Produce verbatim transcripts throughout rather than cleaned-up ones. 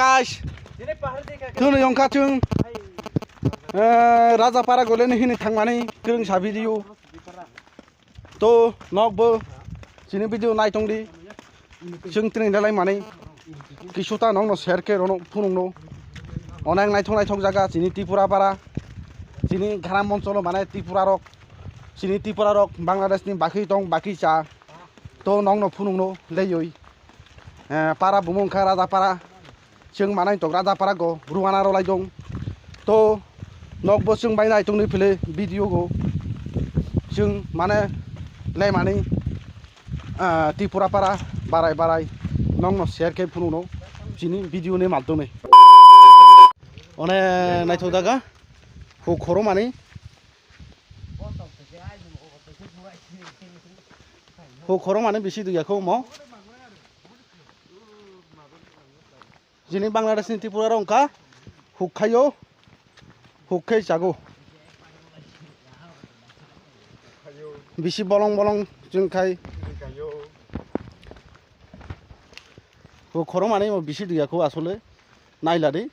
Guys, thwno yongkha chwng, eh, Rajapara goleni hini thangmani kwrwngsa video. To nokbo chini video naitongdi. Chwng tini dalai mani kisuta nokno share khe rono phunukno. Onek naithok naithok jaga chini Tripura para, chini gram oncholo mane Tripura rok, chini Tripura rok Bangladesh ni baki tong baki cha. To nokno phunukno leyoi. Eh, para bumung kha Rajapara. Chwng manai tok Rajapara go ruana rwlai dong. To nokbo chwng bai naitongni phile video go. Chwng mane lemani, ah, Tripura para barai barai nokno share khe phunukno chini video ni madhyome. One naithok daga huk khoromani. Huk khoromani bisi duyakho mo. Chini Bangladesh ni Tripura rok wngkha huk khaio, huk khe chago. Bisi bolong bolong chwng khai. Huk khoromani mo bisi duyakho asole nailadi.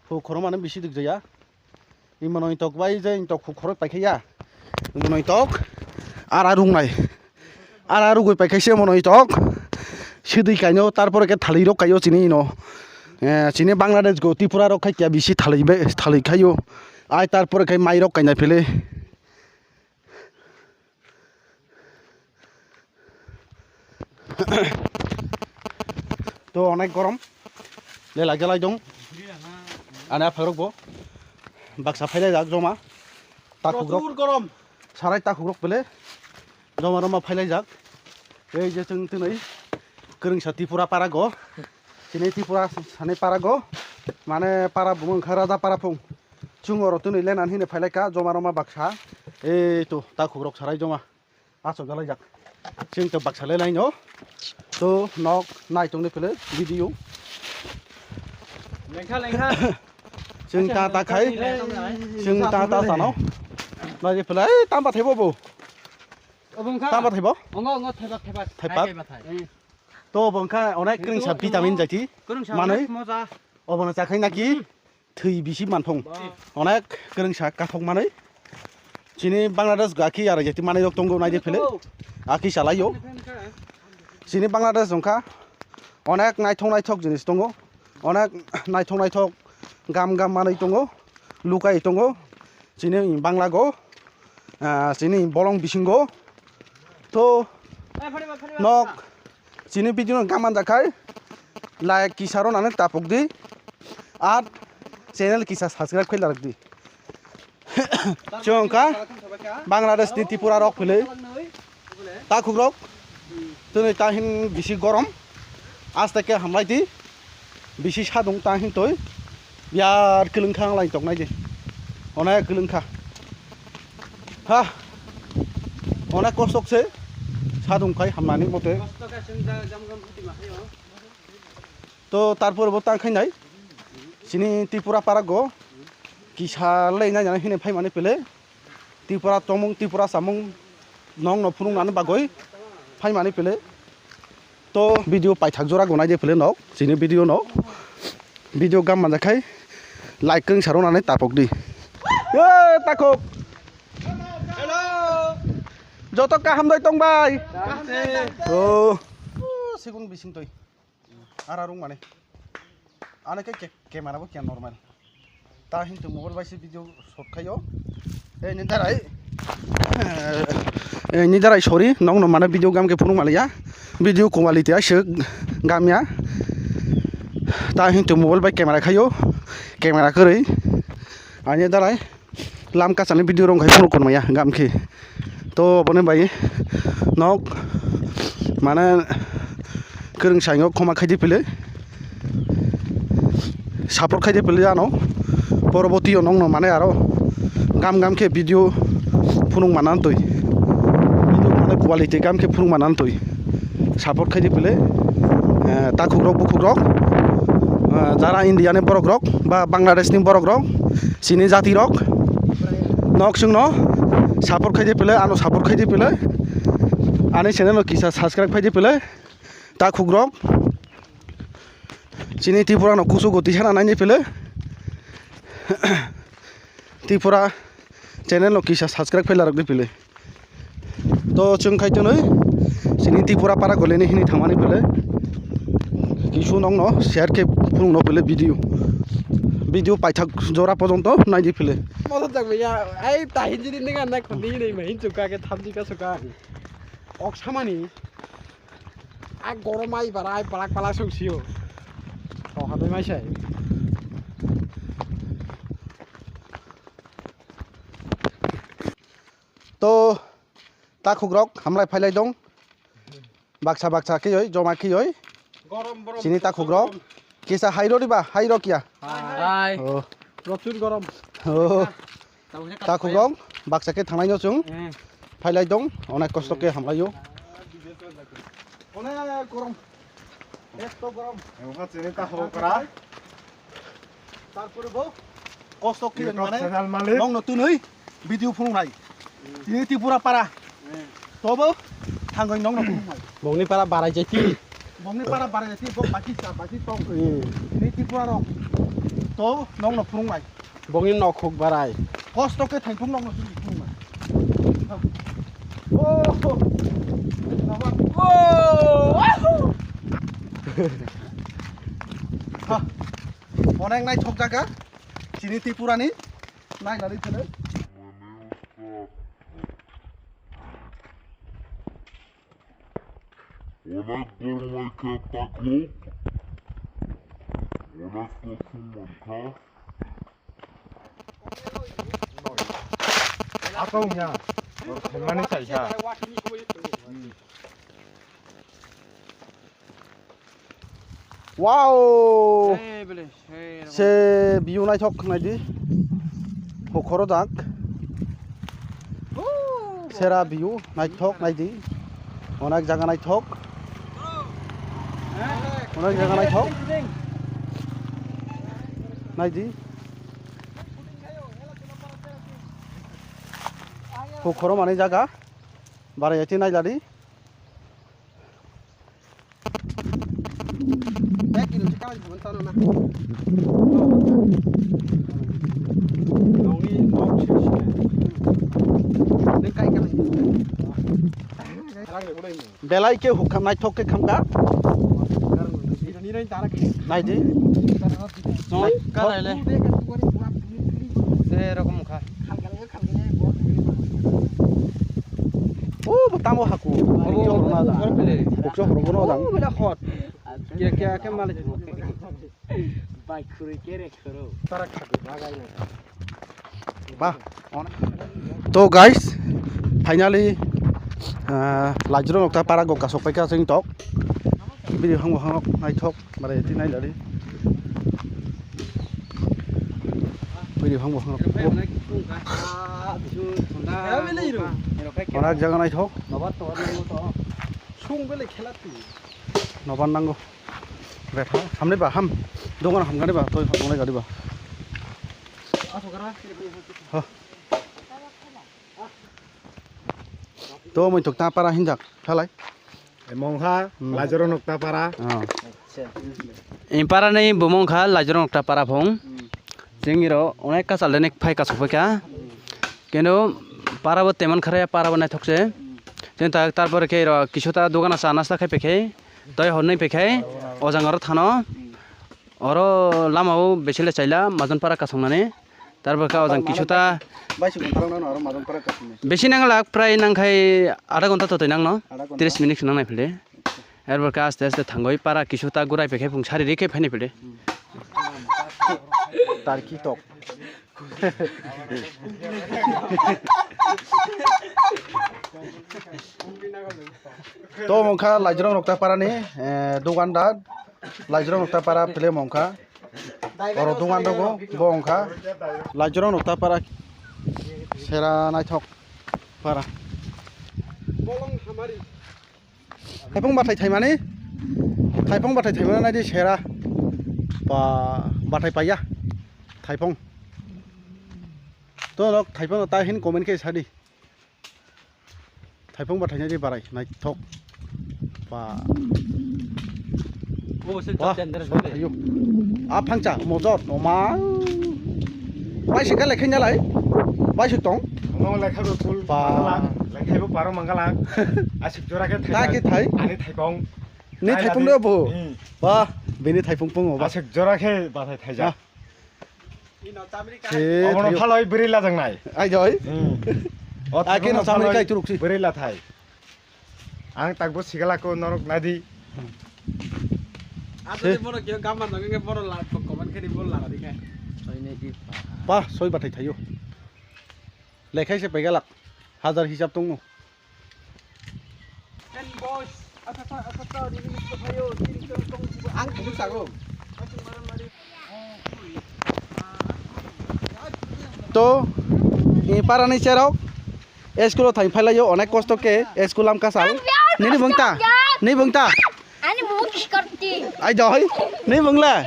Huk khoromani bisi duyjaya. Imo noi tok bai je tok khuk khorok paikha ya. Imo noi tok ara rungnai. Ara rugui paikha se imo noi tok. Sidui kaino tarpore khe thalwi rok kaio chini ino. Eh, chini Bangladesh go Tripura rok khai kya bisi thalwi be, thalwi khaio. Ai tarpore khai mai rok kaina phele. To onek gorom le lagjalai dong. Ani aphai rok bo baksa phailai jak joma. Takhuk rok. Prochur gorom. Sarai takhuk rok bele joma roma phailai jak. Ei je chwng twnwi kwrwngsa Tripura para go. Chini Tripura sani para go. Mane para bumung kha Raja para phung. Chwng oro twnwi lenan hini phailai kha joma roma baksa. Ei to takhuk rok sarai joma. Asok jalai jak. Chwng to baksa le laino. To nok nai tongni phele video. Lengkha, lengkha. Chwng ta ta khai. Lengkha, lengkha. Chwng ta ta sano. Nai phele ei tamba thaibo bo. Obo wngkha? Tamba thaibo? Ongo, ongo, thaibak, thaibak. Thaibak? Thai, thai, thai. Eh. To obo wngkha onek kwrwngsa vitamin jati. Kwrwngsa manwi onek moja. Obono chakhai naki. Hmm. Thwi bisi manthong. Ba. Onek kwrwngsa kathok manwi. Chini Bangladesh go aki arai jati manwi rok tongo naidi phele. Tongo. Aki salaio. Chini Bangladesh wngkha onek naithok naithok jinis tongo. Onek naithok naithok gam gam manwi tongo. Lukai tongo. Chini Bangla go. Ah, chini bolong bisingo. To nok chini video no gaman jakhai like kisa ro nani tapuk di. Ar channel kisa subscribe khai larak di. Chwng wngkha Bangladesh ni Tripura rok philwi takhuk rok. Tini tahin bisi gorom. Aste ke hamlai di. Bisi sadung tahin toi. Biyar kwlwng kha ang lai tok nai di. Onek kwlwng kha. Ha. Onek kostok se. Sadung khai hamnani mote. To tarpor bo tang khai nai. Chini Tripura para go. Kisa lei nai nai hine phai mani pele. Tripura tongmung, Tripura samung nokno phunuknani bagwi phaimani pele. To video paithak jora gonai de pele nok, chini video no. Video gam manjakhai like kwrwngsa rwnani tapok di. Ye takhuk. Hello. Joto kaham dai tong bai. Kaham dai, kaham dai. Oh. Sigun bising toi. Ara rung mane. Ane ke ke camera bo kya normal. Ta hin to mobile bai se video shot khayo. Eh ni darai. Eh ni darai sorry, nong no mane video gam ke phunuk maliya. Video quality ai se gam ya. Ta hin to mobile bai camera khayo. Camera kwrwi. Ani darai. Lam kasani video rong khai phunuk kon maya gam khe. To boni bai nok mane kwrwng saingo khoma khaidi pile. Support khaidi pile ano. Poroboti yo nong no mane aro gam gam khe video phunuk manan toi. Video mane quality gam khe phunuk manan toi. Support khaidi pile, eh, takhuk rok, bukhuk rok, eh, jara India ni borok rok, ba Bangladesh ni borok rok, chini jati rok, nok chwng no support khaidi pile, ano support khaidi pile, ani channel no kisa subscribe khaidi pile, Takhukrok, chini Tripura no kusu goti sana naini phile. Tripura channel no kisa subscribe khe larok di phile. To chwng khai tonwi chini Tripura para goleni hini thangmani phile. Kisu nongno share khe phunukno phile video. Video paithak jora pojonto naidi phile. Motor jak ya, ai tahin jini ninga nai khon ningi nei mahin chuka ke thamji ka chuka. Ok samani. A gorom ai bara ai palak palak song sio. To habai mai sai. To takhukrok hamlai phailai dong. Baksa baksa khiyoi joma khiyoi. Gorom borom. Chini takhukrok. Kisa hairo riba hairo kiya. Hai. Oh. Prochur gorom. Oh. Takhukrok baksa khe thangnai no chwng. Eh. Phailai dong, onek kosto khe hamlaio. Onek gorom. Ekto gorom. Emang chini takhuk kra. Tarpore bo kosto khe mane. Channel malik. Nongno tunui video phunuknai. Chini Tripura para. Eh. Tobo thangoi nongno phunuknai. Bongni para barai jai ti. Bongni para barai jai ti, bo baki sa, baki tong. Eh. Chini Tripura rok. To nongno phunuknai. Bongni nokhuk barai. Kosto khe thaithung nokno suri thung na. Oh. Oh. Ha. Onek naithok jaga. Chini Tripura ni. Nai lari thele. Onek bor maikha takhuk. Onek kothum mankha. Ako wngya. Thangmani saisa. Wow! Hey, bele, hey, se view naithok naidi. Hokhoro dak. Sera view naithok naidi. Onek jaga naithok. Onek jaga naithok. Naidi. Hokhoro mani jaga. Bara yati nailadi. Belai khe hukha naithok khe khamkha. Naidi. Serokom kha. O bo tamo haku. Obo, obo, obo, obo, obo. Kukso horo bono dang. Obo bela hot. Kya, kya, kya malik. Bai khurui kere khuru. Tara khadu bagai na. Ba. To guys, finally, ah, Lajro Nokta para go kasok paika sing tok. Bini hang hang naithok. Bara yati nailadi. Bini hang hang. Onek jaga naithok. Nobar nango. Betha, hamni ba, ham. Dongan hamgani ba, toi hamgani gari ba. Ha. To mui tok ta para hinjak, halai. Mongkha, hmm. Lajro Nokta para. Ah. Em para ni bumung kha Lajro Nokta para phung. Hmm. Jeng iro onek kachal denek phai kasuk phai kha. Hmm. Keno para bo teman khare para bo naithok se. Hmm. Jeng ta tarpore khe iro kisu ta dogana cha nasta khai pekhe. Toi hornoi pekhe. Oh, oh, oh. Ojang oro thano. Hmm. Oro lama o besile chaila Majon para kasuk nani. Tarpore kha ojang kisu ta. Bai sukun tharang nang aro Majon para kasuk nai. Besi nang lak prai nang khai adha ghonta totoi nang no. Adha ghonta. Tris minute nang nai phile. Erpor khe aste aste thangwi para kisu ta gurai pekhe phung sari rikhe phaini phile. Tarki tok. To mongkha Lajrong Rokta para ni, eh, dukandar. Lajrong Rokta para phile mongkha. Oro dukan rogo bo wngkha. Lajrong Rokta para sera naithok para. Bolong hamari. Thaipung bathai thaimani, thaipung bathai thaimani naidi sera. Ba, bathai paiya. Thaipung. To nok thaipung ta hin comment khe sadi. Thaipung bathai naidi barai naithok. Ba. Wah, tender soi thayo. A phangcha, mojot, oma. Bai sika lekhai nalai. Bai suk tong. Ono lekhai bo full Ba. Mangalak, lekhai bo paro mangalak. Asik jora khe Ta khe thai. Ani thaipong. Ni Ai thaipong labi. Do bo. Hmm. Wah, bini thaipong pongo ba. Asik jora khe bathai thaijak. Ah. Se Obono thayo. Phaloi bwrwi lajaknai. Ai joi. Hmm. O Ake no thaibokno chamri phaloi kai turuk si. Bwrwi lathai. Ang takbo sigala ko norok nadi. Asole Se. Bono kyo gamma no nge bono la comment khani bono la di khe. Pa, soi bathai thayo. Lekhai se pegalak. Hajar hisab tongo. Ang kuchuk sago. To, e parani cherok, school o thang phailaio, onek kosto ke, school lam kasal. Nini bungta, ni bungta. Ani buk korti. Ai doi, ni bungla.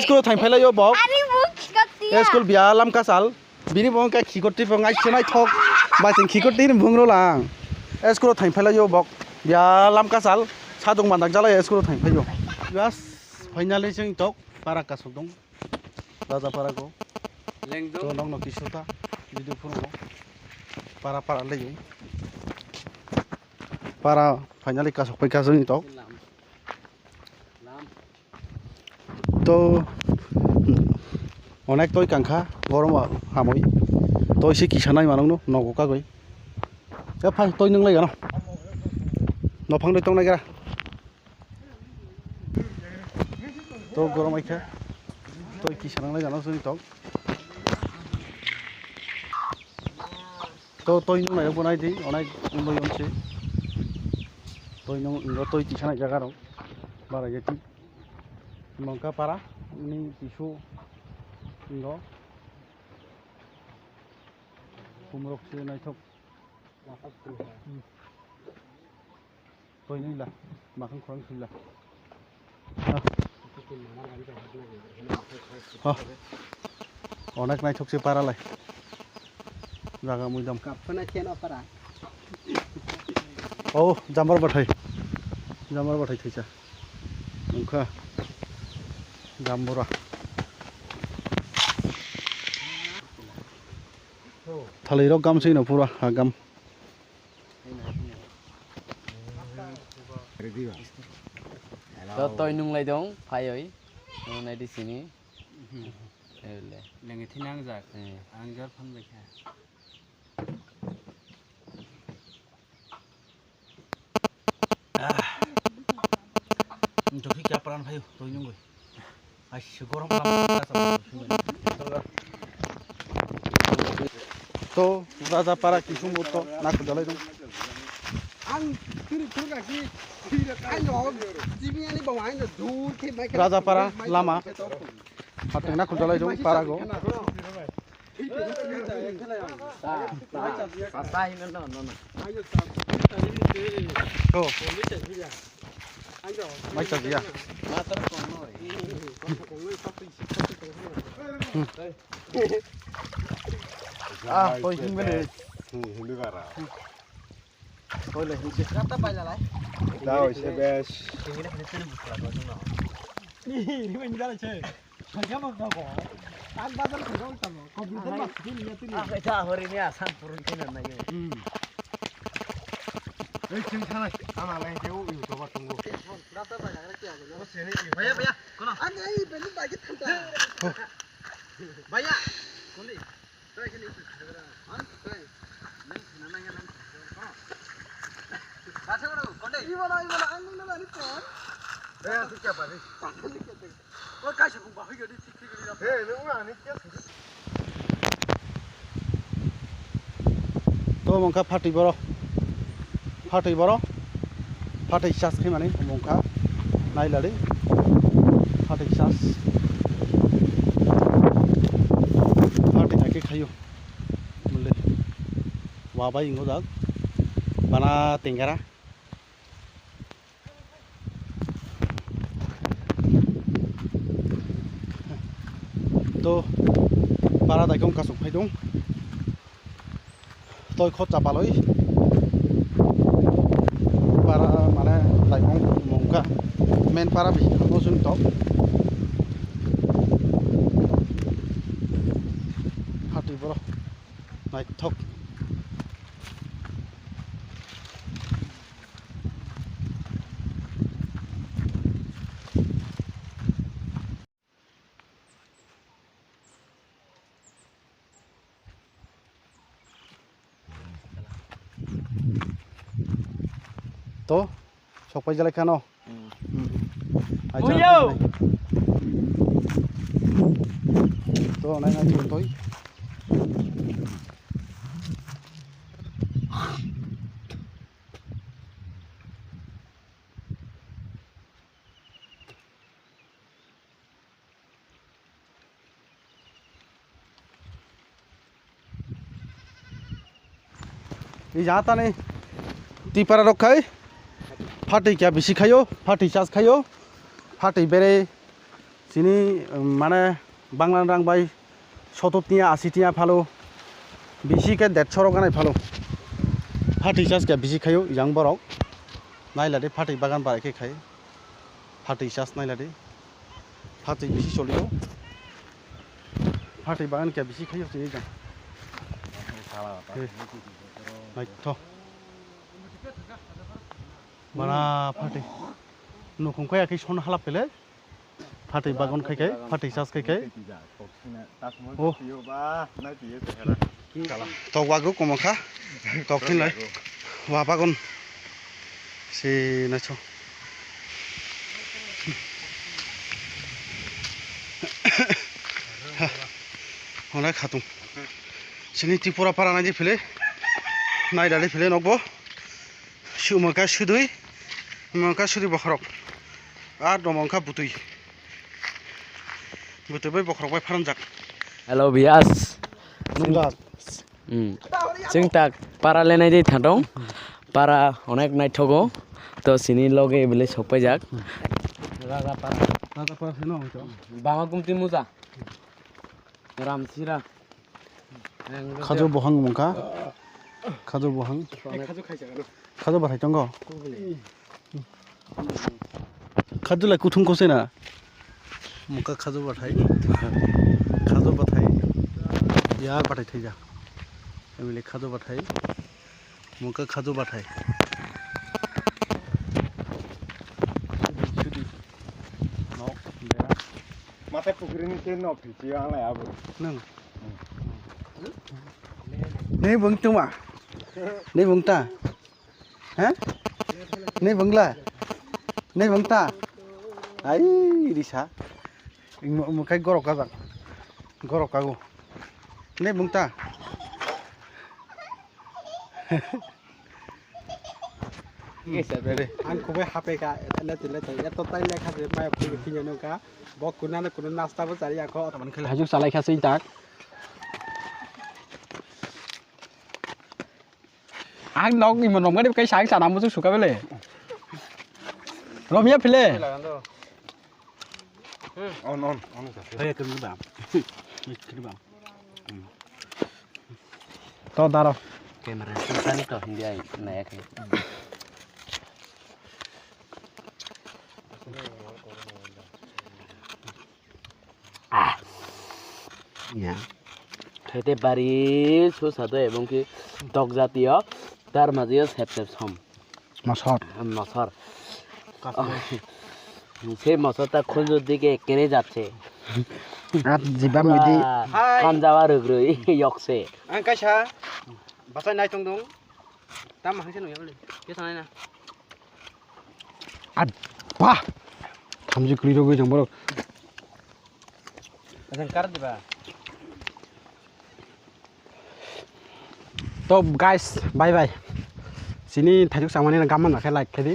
School o thang phailaio bok. Ani buk korti. School biya lam kasal. Bini bo wngkha khikorti bo ngai se naithok. Ba chwng khikorti ni bung rw lang. School o thang phailaio bok. Ya lam kasal. Sadung mandak jalai school o thang phaio. Yes, finally chwng tok para kasuk dong. Raja para go. Lengdong. To nokno kisu ta. Video phungo. Para para lei. Para finally kasuk pai kasuk ni tok. To onek toi kangkha, gorom hamwi. Toi se kisa nai manang no, nogo kagwi. E phai toi nung lai gano. Nophang doi tong nai gra. To gorom ai kha. Toi kisa nang lai gano sini tong. To toi nung nai bo nai di, onek undoi onse. Toi nung, toi kisa nai jaga rok. Bara geti. Mongka para ni pisu ngo. Kumrok se naithok. Toi nila, makhang khorang sila. Ha. Ha. Onek naithok se para lai. Jaga muidam. Kapna chen opara. Oh, jambar bathai. Jambar bathai thaisa. Wngkha. Jambura. Thalai rok gam sino pura ha gam. To toi nung lai dong, phaioi. Nung nai di sini. Ele. Lengi thinang jak. Eh. Ang jor phan bai kha. Ah. Ntoki kya pran phaio, toi nungoi. Ai, se gorom lam. To, raja para kisung bo to, nak jalai dong. Ang tiri tiri kaki, ang no, jibi ani bawa ang dur ke mai. Raja para lama. Hateng nak jalai dong, para go. Sa, sa, sa, no, no, no, no. To. Mai chajia. Ah, koi hing bele. Hindu kara. Koi le hing se. Kata pai lalai. Dao se bes. Hing le hing se ni bukla ko no. Ni, ni bani dala che. Kaya mo ko. Ang bazar ko ko tamo. Computer ma skin ya tu ni. Ah, ja hori ni asan purun kina na yo. Hmm. Ei, chwng thanai, thanalai, khe o, YouTuber tongo. Bhaiya, bhaiya, kono? Ang ei, bini bagi thanta. Bhaiya, kondi? Try khe ni. Ang try. Nang khna nang nang. Kono? Kasa kono, kondi? Ibola, ibola, ang nang nang ani phone. Eh, tu kya pari? Pari kya? To mongkha phatwi boro, phatwi boro, phatwi chas khaimani mongkha nailari, phatwi chas, phatwi hakhe khaio, mole wabai wngojak bana tengera. To para daikong kasuk phaidung. Toi khot chapaloi. Para mane daikong mungka. Main para bisi thango chwng tok. Phatwi borok naithok. To, sok pai jalai khano. Acha. To, nai nai to toi. I jatani tipara rok khai phatwi kya bisi khayo, phatwi chas khayo, phatwi bere chini, um, mane bangla rang bai sotot tiya, asi tiya phalo, bisi khe derso rok ganai phalo, phatwi chas kya bisi khayo, yang borok nailadi phatwi bagan barai khe khai, phatwi chas nailadi. Phatwi bisi solio. Phatwi bagan khe bisi khayo tini jang. Naitho. Mana phatwi. Nukhung kaya khe son halap pele. Phatwi bagan khai khai, phatwi chas khai khai. Oh. Tok wago komo kha. Tok thinlai. Wa bagon. Si nacho. Honai khatung. Sini Tripura para nai di phile. Nai dali phile nokbo. Sumaka sudui. Maka sudui bokhorok. Ar domo wngkha butui. Butui bai bokhorok bai pharanjak. Hello, viewers. Nungjak. Hmm. Chwng tak para lenai de thadong. Para onek naithogo. To sini loge bile sokpaijak. Raja para. Raja para sino wngkha. Bama kumti muja. Ramsira. Khaju bohang mungkha. Khaju bohang. Khaju bathai tongo. Khaju lai kuthung kose na. Mungkha khaju bathai. Khaju bathai. Yar bathai thaija. Emile khaju bathai. Mungkha khaju bathai. Nok bera. Mate pukrini ke nok phichi ang lai abo. Nang. Nei bung tuma. Nei bung ta. Ha? Nei bung la. Nei bung ta. Ai risa. Mukai gorok kajak. Gorok kago. Nei bung ta. Ang kubai hape ka, le tile tile, to tai le kha je mai phi phi no ka, bo kuna na kuna nasta bo chari akho. Hajuk salai kha sing tak. Ang nok ni monom gani kai sang sana mo suka bele. Romia phile. On, on, on. Hey, kiri bang. Kiri bang. To daro. Camera sing tani to hindi ai naya khe. Ah. Ya. Khete bari susado ebong ki tok jatiyo tar majiyo sep sep som. Mosor. Mosor. সেই মশাটা খুঁজোর দিকে কেড়ে যাচ্ছে। আর জিবা মিদি। বাহ, হাই। খান যাওয়ার উগ্রই, ইয়কসে। আং কাইসা, বাসায় নাই টং দং। তাম হাংসে নয় বলে। কে সানাই না? আর বাহ। থামজি কুড়ি রোগ হয়ে যাবো। Rengkar diba? To guys, bye bye. Sini thajuk samani na gaman na khe like khe di,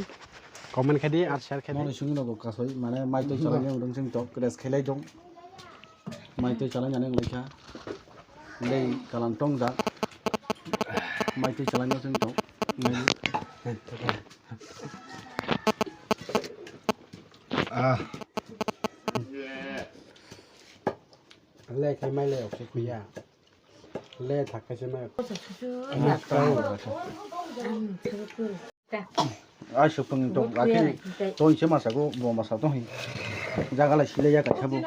comment khe di, ar share khe di. Moni sungino bo kasoi, mane mai to chalai ni udung sing to, kres khelai dong. Mai to chalai nani lai kha. Lei kalang tong jak. Mai to chalai no sing to. Ah. Le khai mai le ok kuya. Le thak khai se mai. Ai suk tong tong, akhe tong se masa go, bo masa tong hi. Jaga lai silai ya kaisa bo.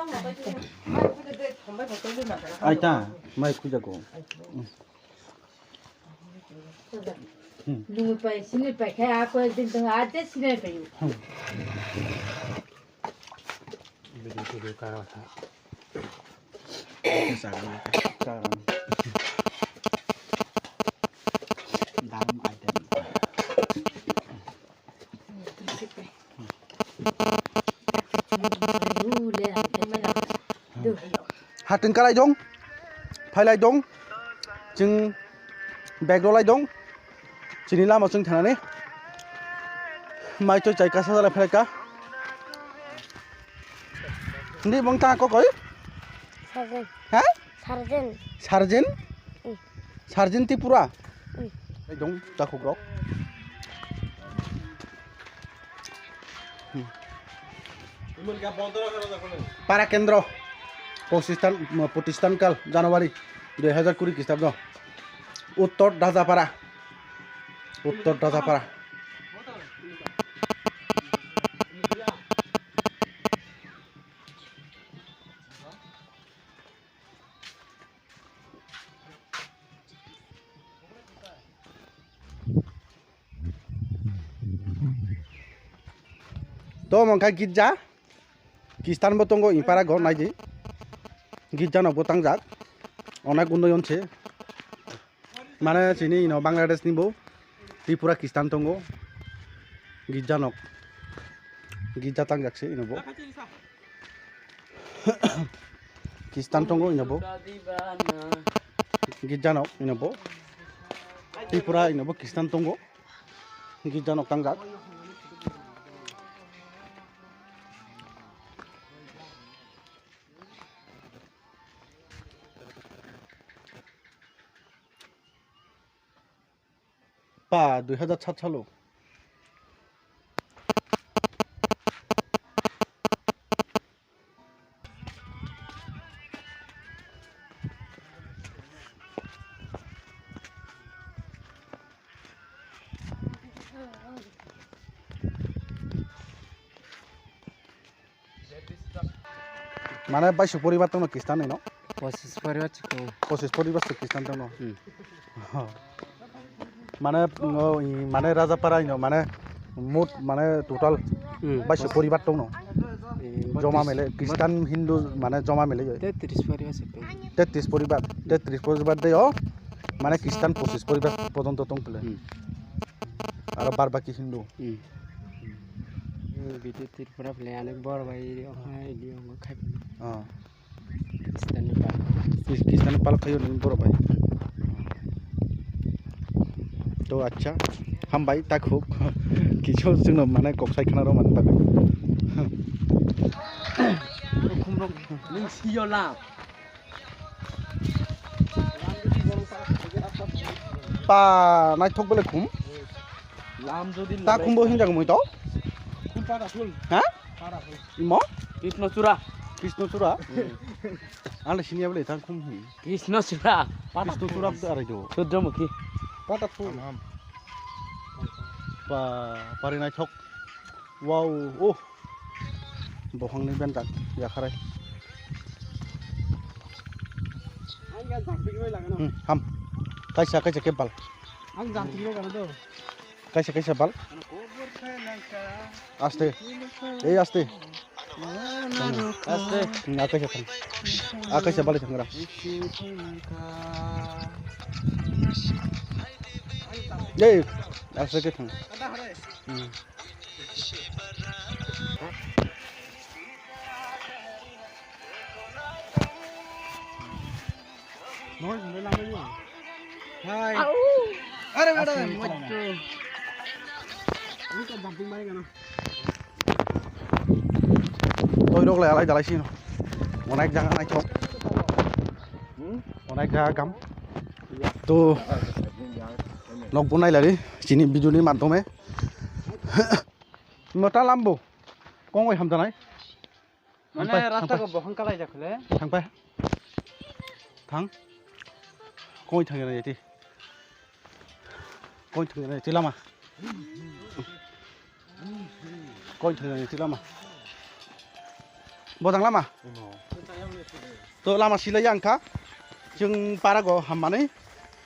Ai ta, mai khuja go. Nungwi pai, sini pai khai, ako ekdin tong, aje sini pai. Video, video karo tha. Dam item. Hatwng kalai dong, phailai dong, chwng bag rolai dong, chini lama chwng thanani mai choi chai kasa jalai phailai ka. Hindi bong ta kokoi? Sarjen. Ha? Sarjen. Sarjen? Mm. Sarjen Tripura? Mm. Ekdom takhuk rok. Hmm. Para kendro. Posistan, potistan kal January dui hazar kuri Kristabdo. Uttor Dajapara. Uttor Dajapara. To mangkha girja, Kristan bo tongo, ipara go naidi. Girja no bo tangjak. Onek unnoyon se. Mane chini ino Bangladesh ni bo Tripura Kristan tongo. Girja nok. Girja tangjak se ino bo. Kristan tongo ino bo. Girja nok ino bo. Tripura ino bo Kristan tongo. Girja nok tangjak. Pa, dui hazar sat salo. Mane baisuk poribar tongno Kristan ni no? Pochis poribar chikon. Pochis poribar se Kristan tongno. Hmm. Mane, o, i, mane Rajapara ino, mane mut, mane total hmm, baisuk poribar tongno. Eh, joma botris, mele, Kristan, Hindu, mane joma mele. Tetris poribar se tong. Tetris poribar, tetris poribar de o, mane Kristan pochis poribar pojonto tong pele. Hmm. Aro bar baki Hindu. Hmm. Video Tripura pele, onek bor bai, okhai, video khai. Oh. Kristani pal. Kris-, Kristani pal khayo nini borok bai. To acha, hambai takhuk. Kicho chwngno mane kok sai khna rw mani bagwi. Khumrok nung siyo lam. Pa naithok bele khum. Lam jodi ta khumbo hinjak mui to. Khum pada phul. Ha? Imo? Krishna Chura. Krishna Chura? Hmm. Ang le sini abole tang khum hi. Krishna Chura. Krishna Chura abdo arai do. Sudramukhi. Pata phul. Ham, ham. Pa, pari naithok. Wow, oh. Bohong ni benjak, yakharai. Ang ga jang pik roi lagano. Hmm, ham. Kaisa, kaisa kebal. Ang jang pik roi lagano. Kaisa kaisa bal. Aste. Ei aste. Aste. Hmm, akaisa thang. Akaisa bal thangra. Ei aste ke thang. Hmm. Hai. Are madam, moitto. Ini kan jumping mari kana? Toi rok lai alai dalai sino. Onek jaga naithok. Hmm? Onek jaga gam. To nok bo nailari chini video ni madhyome. Mota lambo. Kongoi hamjanai. Mane thangpai, rasta thangpai. Ko bohong kalai jakhle. Thangpai. Thang. Koi thangya nai ti. Koi thangya nai ti lama. Boi thwngnani thik lama. Bodang lama? Imo. To lama silai yang kha. Chwng parago hammani.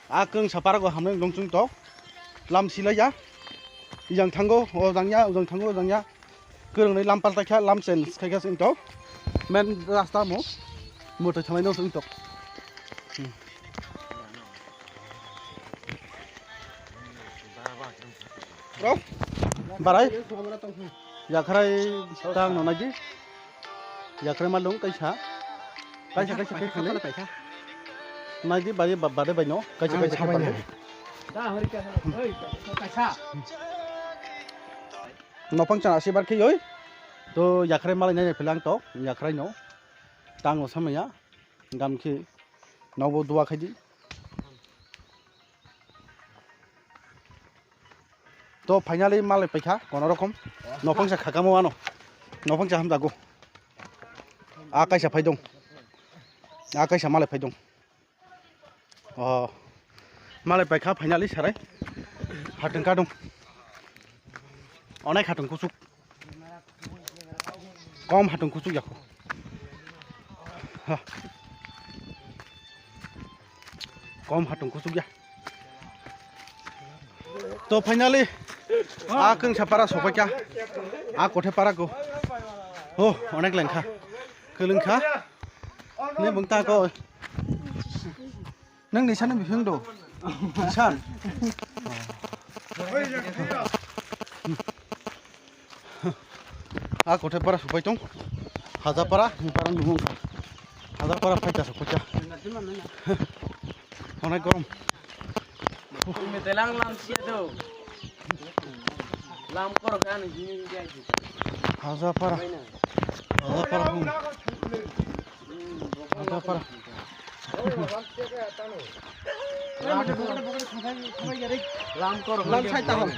A kwngsa parago hamnai nong chwng to. Lam silai ya. Yang thango, o jang ya, o jang thango, o jang ya. Kwrwngnai lam paltai kha, lam change khai kha chwng to. Main rasta mo. Motor thangnai nong chwng to. Hmm. Bro, barai. Yakhrai tang no naidi. Yakhrai malung kaisa. Kaisa, kaisa, kaisa, kaisa. Naidi bari ba-, bade bai no. Kaisa, kaisa, kaisa. Nopang chana sibar khiyoi. To yakhrai malai nai philang to. Yakhrai no. Tang no samaya. Gam khe nobo dua khaidi. To finally malai paikha kono rokom. Nopongsa khakamo ano. Nopongsa hamjago. A kaisa phaidong. A kaisa malai phaidong. Oh. Malai paikha finally sarai. Hatong kadong. Onai hatong kusuk. Kom hatong kusuk ya. Ha. Kom hatong kusuk ya. To finally, a kwngsa para sopaikha. A kothe para ko. Oh, onek lengkha. Kwlwngkha. Ne bung ta ko. Nang ni sana bihung do. San. A kothe para supai tong. Haja para, ni para nung. Haja para phaita supai ta. Onek gorom. Telang lam sia do. Lam kor kan hini dia. Haja para. Haja para. Haja para. Lam kor. Lam sai taham.